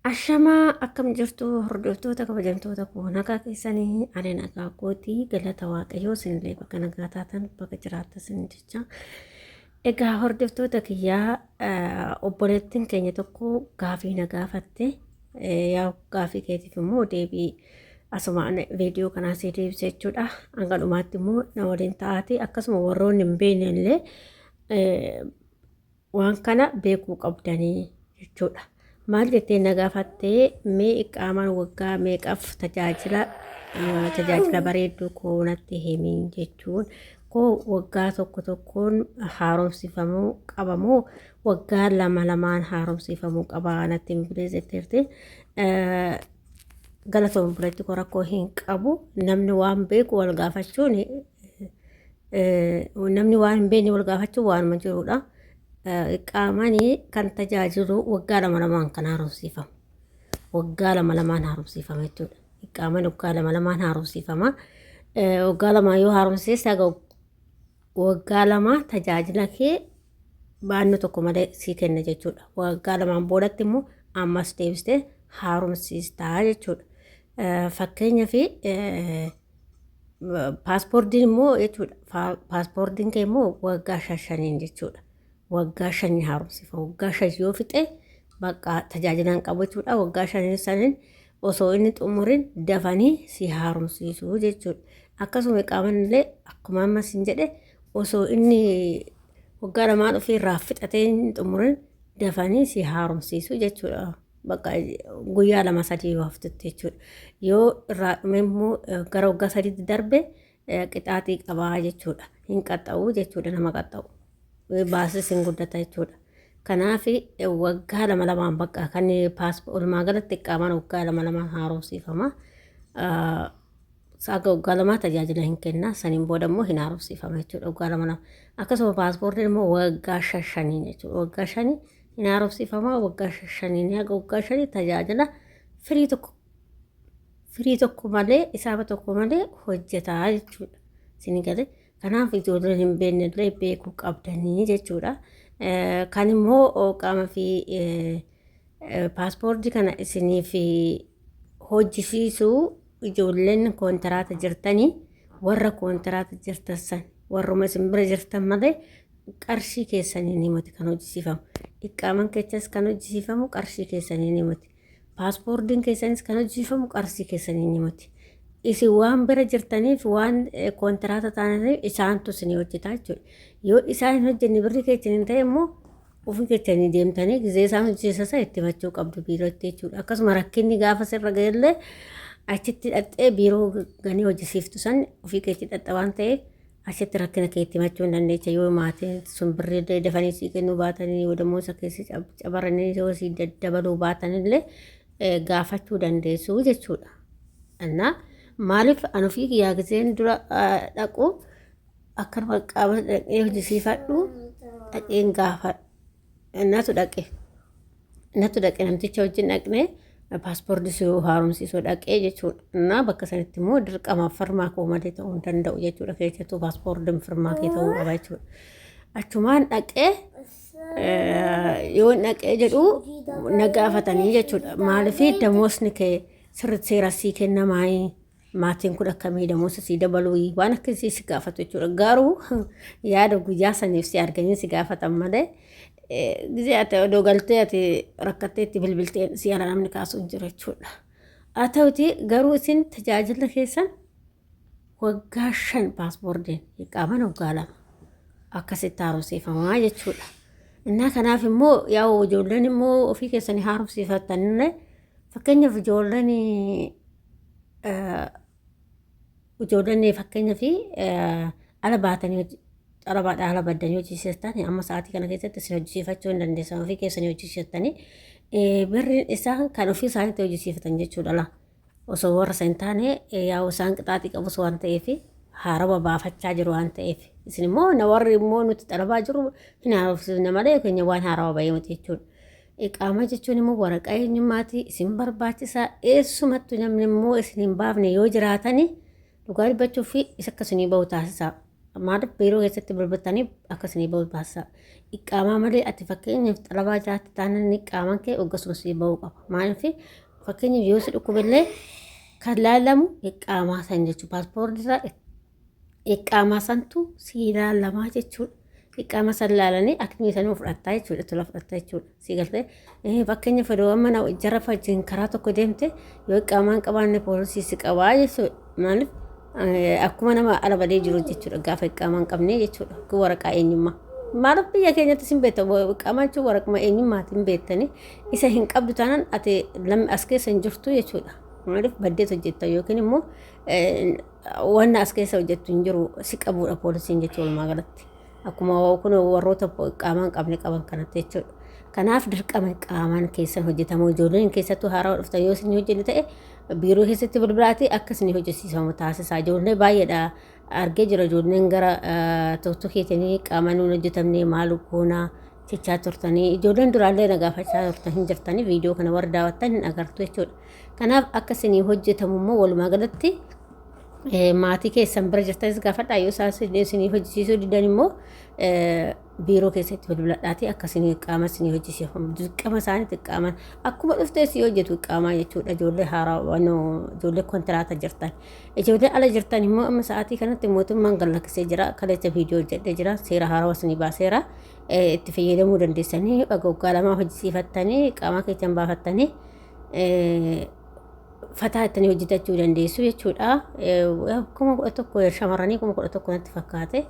Ashamaa akkam jirtu hordoftoota kabajamtoota koo, nagaa keessanii? Ani nagaa kootii, galata Waaqayyoo. Isinillee bakka nagaa taatan bakka jiraattan isin jecha. Egaa hordoftoota kiyyaa, obboleettiin keenya tokko gaafii na gaafatte. Yaa gaafii keetiif immoo deebii asumaan viidiyoo kanaa sii deebise jechuudha. Hanga dhumaatti immoo na waliin ta'aati. Akkasuma warroonni hin beekne illee waan kana beekuu qabdanii jechuudha. Maal jettee na gaafattee? Mee iqaamaan waggaa meeqaaf tajaajila, tajaajila bareedduu koo natti himi jechuun koo, waggaa tokko tokkoon haaromsifamuu qaba moo waggaa lama lamaan haaromsifamuu qaba natti himi bilee jetteerti. Galatoon biratti koo, rakkoo hin qabu. Namni waan beeku wal gaafachuun, namni waan hin beekne wal gaafachuun waanuma jirudha. Qaamanii kan tajaajilu waggaa lama lamaan kan haaromsiifamu. Waggaa lama lamaan haaromsiifama jechuudha. Qaamaan waggaa lama lamaan haaromsiifama. Waggaa lamaan yoo haaromsiise haga waggaa 2 tajaajila kee baannoo tokko malee sii kenna jechuudha. Waggaa lamaan boodatti immoo ammas deebistee haaromsiistaa jechuudha. Fakkeenyaaf paaspoortiin immoo jechuudha. Paaspoortiin kee immoo waggaa shan shaniin jechuudha. Waggaa 5 haaromsifa. Waggaa 5 yoo fixe bakka tajaajila hin qabu jechuudha. Waggaa shanii saniin osoo inni xumurin dafanii si haaromsiisu jechuudha. Akkasuma qaaman illee akkuma amma sin jedhe osoo inni waggaa lamaan ofii irraa fixatee hin xumurin dafanii si haaromsiisu jechuudha. Bakka guyyaa 2 3 yoo haftutti jechuudha. Yoo irraa dhume immoo gara waggaa 3tti darbe qixaaxii qabaa jechuudha. Hin qaxxa'u jechuudha, nama qaxxa'u. Baasis hin guddata jechuudha. Kanaaf waggaa lama lamaan bakka kan walumaa galatti qaamaan waggaa lama lamaan haaromsiifama. Haga waggaa 2 tajaajila hin kenna. Saniin booda immoo hin haaromsiifama jechuudha waggaa lama lama. Akkasuma paaspoortiin immoo waggaa shan shaniin jechuudha. Waggaa 5 hin haaromsiifama. Waggaa shaniin haga waggaa 5 tajaajila firii tokko malee, isaaba tokko malee hojjetaa jechuudha. Isin galee? Kanaaf ijoolleen hin beekne illee beekuu qabdanii jechuudha. Kan immoo qaama fi paaspoortii kana isiniif hojjisiisuu ijoolleen koontiraata jirtanii, warra koontiraata jirtan san, warruma isin bira jirtan malee qarshii keessanii miti kan hojjisiifamu. Iqaaman keessas kan hojjisiifamu qarshii keessanii miti. Paaspoortiin keessanis kan hojjisiifamu qarshii keessanii miti. Isin waan bira jirtaniif, waan koontiraata taananiif isaantu isinii hojjetaa jechuudha. Yoo isaan hin hojjenne, birri keessan hin ta'e immoo ofii keessanii deemtanii gizee isaan hojjechiisan sana itti himachuu qabdu biirootti jechuudha. Akkasuma rakkinni gaafa sirra ga'ellee achitti dhaqxee biiroo ganii hojjisiiftu san ofii keetti dhaqxa waan ta'eef achitti rakkina kee itti himachuu hin dandeecha. Yoo maatiin sun birrii dafanii sii kennuu baatanii, yoo dammoo isa keessa cabaranii yoo sii daddabaluu baatanillee gaafachuu dandeessu jechuudha. Innaa maaliif an ofii kiyyaa gizeen dura dhaqu akkanuma qaama dhaqee hojjisiifadhu dhaqeen gaafa natu dhaqe namticha wajjin dhaqnee paaspoortii si haaromsiisuu dhaqee jechuudha. Innaa bakka sanitti immoo dirqama firmaa koo malee ta'uu hin danda'u jechuudha. Keessattuu paaspoortiin firmaa kee ta'uu qaba jechuudha. Achumaan dhaqee yoo dhaqee jedhu na gaafatanii jechuudha. Maaliif damoosni kee sirriitti seera sii kennamaayii? Maatiin kun akkamii damoota sii dabaluu waan akkasii si gaafatu jechuudha. Garuu yaada guyyaa saniif si arganii si gaafatan malee gizee ati odoo galtee ati rakkattee itti bilbiltee si ala namni kaasuu hin jiru jechuudha. Haa ta'uti garuu isin tajaajila keessan waggaa 5 paaspoortiin, iqaaman waggaa 2 akkasitti haaromsiifamaa jechuudha. Innaa kanaaf immoo yaa ijoolleen immoo ofii keessanii haaromsiifattanillee, fakkeenyaaf ijoolleen fakkeenyaaf ala baatanii xalabaadhaan ala baddanii hojjisiistan amma sa'aatii kana keessatti isin hojjisiifachuu hin dandeessan, ofii keessanii hojjisiifattanii birriin isaan kan ofii isaaniitti hojjisiifatan jechuudha laa. Osoo warra isa hin taane yaa'u isaan qixaaxii qabus waan ta'eef haarawa baafachaa jiru waan ta'eef, isin immoo na warri immoo nuti xalabaa jiru hin haaromsiifne malee keenya waan haarawa bahee miti jechuudha. Iqaama jechuun immoo waraqaa eenyummaati isin barbaachisaa. Eessumattu namni immoo isin hin baafne yoo jiraatani, dhugaa dubbachuu fi isa akkasumii bahu taasisaa. Maaliif biiroo keessatti bilbiltanii akka isinii bahu taasisaa. Iqaamaa malee ati fakkeenyaaf xalabaa jiraatti taanaan iqaamaan kee hoggasuma sii bahuu qaba. Maaliif fakkeenyaaf yoo si dhukkubillee kan laalamu iqaamaa san jechuudha. Paaspoortii irraa iqaamaa santu sii laalamaa jechuudha. Iqaamaa san laalanii akmii sanuu fudhattaa jechuudha. Tola fudhattaa jechuudha. Sii galtee fakkeenyaaf odoo amma jara wajjin karaa tokko deemte yoo iqaamaa hin qabaanne poolisii si qabaa jechuudha. Maaliif akkuma nama ala badee jiru jechuudha gaafa iqaamaa hin qabne jechuudha. Kun waraqaa eenyummaa. Maaliif biyya keenyatti sin beekta iqaamaa jechuun waraquma eenyummaati hin beektani. Isa hin qabdu taanaan ati lammi as keessa hin jirtu jechuudha. Maaliif baddeet hojjetta yookiin immoo wanna as keessa hojjettu hin jiru si qabuudha poolisiin jechuudha walumaa galatti. Akkuma kun warroota qaamaa hin qabne qaban kanatti jechuudha. Kanaaf dirqama qaamaan keessan hojjetamu ijoolleen keessattuu haarawaa dhuftan yoo isin hojjenne ta'e biiroo keessatti bilbilaatii akka isin hojjechiifamu taasisaa. Ijoollee baay'eedha argee jira ijoolleen gara tokkokeetanii qaamaan hin hojjetamne maal goonaa jechaa turtanii ijoolleen duraallee na gaafachaa turtan hin jirtanii viidiyoo kana warra daawwattan hin agartu jechuudha. Kanaaf akka isin hojjetamu immoo walumaa galatti maatii keessan bira jirtanis gaafadhaa yoo isaan isinii hojjechiisuu didan immoo biiroo keessatti bilbiladhaatii akka isinii qaama isinii hojjechiifamu dirqama isaaniitti qaaman akkuma dhuftee si hojjetu qaamaa jechuudha ijoollee haaraa ijoollee kontiraata jirtan ijoollee ala jirtan immoo amma sa'aatii kanatti mootummaan gad lakkisee jira kaleessa viidiyoo hojjedhee jira seera haarawaa isinii baaseera itti fayyadamuu dandeessanii waggaa lamaa hojjisiifattanii qaama keessan baafattanii fataa ittanii hojjetachuu dandeessu jechuudha. 11,000 shamarranii 11,000 natti fakkaate.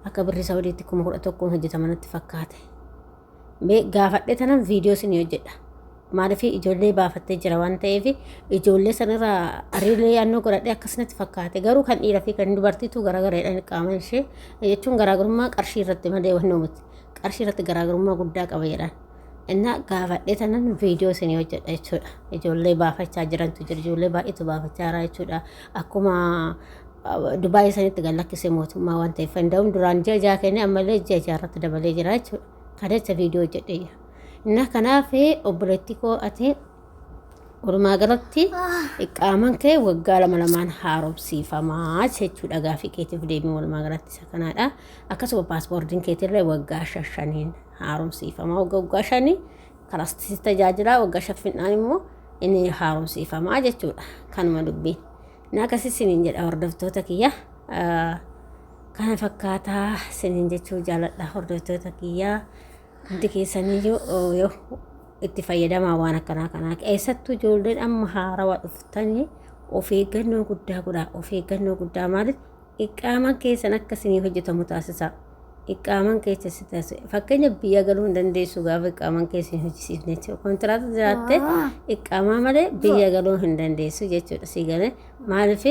Akka birrii Saawudiitti 11,000 hojjetama natti fakkaate. Mee gaafadhe tanan viidiyoo isin hojjedha. Maaliif ijoollee baafattee jira waan ta'eef ijoollee sanarraa ariilee yaannoo godhadhe akkas natti fakkaate. Garuu kan dhiiraa fi kan dubartiitu garagareedha qaama ishee jechuun garaagarummaa qarshii irratti malee waan miti. Qarshii irratti garaagarummaa guddaa qaba jedhan. Innaa gaafadhee tanan viidiyoo isinii hojjedha jechuudha. Ijoollee baafachaa jirantu jira. Ijoollee baay'eetu baafachaa jira jechuudha. Akkuma Dubaayii sanitti gad lakkisee mootummaa waan ta'eef danda'uun duraan ji'a ja'a kennee ammallee ji'a ja'a irratti dabalee jira jechuudha. Kaleessa viidiyoo hojjedhee jira. Innaa kanaaf obboleettii koo ati walumaa galatti qaaman kee waggaa lama lamaan haaromsiifamaa jechuudha gaafii keetiif deebiin walumaa galatti isa kanaadha. Akkasuma paaspoortiin keetillee waggaa shaniin haaromsiifama. Waggaa waggaa shanii kanas tajaajila waggaa shaffinaan immoo inni haaromsiifamaa jechuudha. Kanuma dubbiin. Na akkasii isiniin jedha hordoftoota kiyya. Kana fakkaataa isiniin jechuu jaaladha hordoftoota kiyya. Hundi keessaniyyuu yoo itti fayyadamaa waan akkanaa kanaa. Keessattuu ijoolleen amma haarawaa dhuftanii of eeggannoo guddaa godhaa. Of eeggannoo guddaa maaliif? Iqaamaan keessan akka isinii hojjetamu taasisaa. Iqaamaan keessa si taasisa. Fakkeenya biyya galuu hin dandeessu gaafa iqaamaan keessa hin hojjisiifne jechuudha. Kontiraata jiraatte iqaamaa malee biyya galuu hin dandeessu jechuudha. Si galee maaliif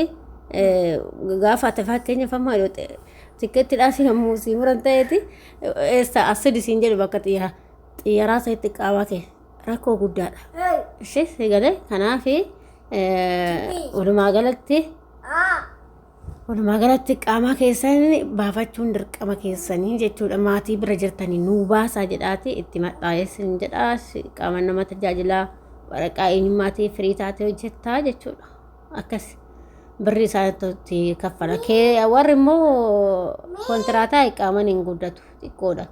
gaafa ati fakkeenyaaf amma yoo tikkeettiidhaan si yommuu si muran ta'eeti eessa as fidi siin jedhu bakka xiyyaraa sanitti iqaamaa kee rakkoo guddaadha. Ishee si galee kanaaf walumaa galatti Walumaa galatti qaamaa keessan baafachuun dirqama keessanii jechuudha. Maatii bira jirtanii nuu baasaa jedhaati itti maxxaa'eessin jedhaa qaama nama tajaajilaa waraqaa eenyummaatii firii taatee hojjettaa jechuudha. Akkas birri isaanitti kaffala. Kee warri immoo kontiraataa qaaman hin guddatu xiqqoodha.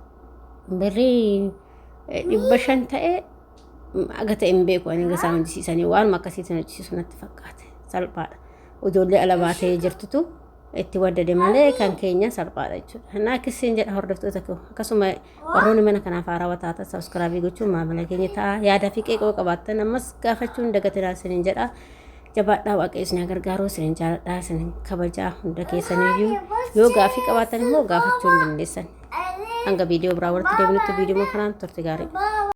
Birrii 500 ta'e aga ta'e hin beeku ani isaan hojjisiisanii waanuma akkasiitiin hojjisiisu natti fakkaate salphaadha. Ijoollee ala baatee jirtutu itti waddade malee kan keenya salphaadha jechuudha. Innaa akkasiin jedha hordoftoota koo. Akkasuma warroonni mana kanaaf haarawaa taatan sabiskiraabii gochuun maamila keenya ta'a. Yaada fi qeeqoo qabaattan ammas gaafachuun dagatinaa isiniin jedha. Jabaadhaa waaqayyo isin haa gargaaru isinin jaaladhaa isinin kabajaa hunda keessaniyyuu yoo gaaffii qabaattan immoo gaafachuu hin dandeessan. Hanga viidiyoo biraa walitti deebinutti viidiyoo kanaan turte gaarii.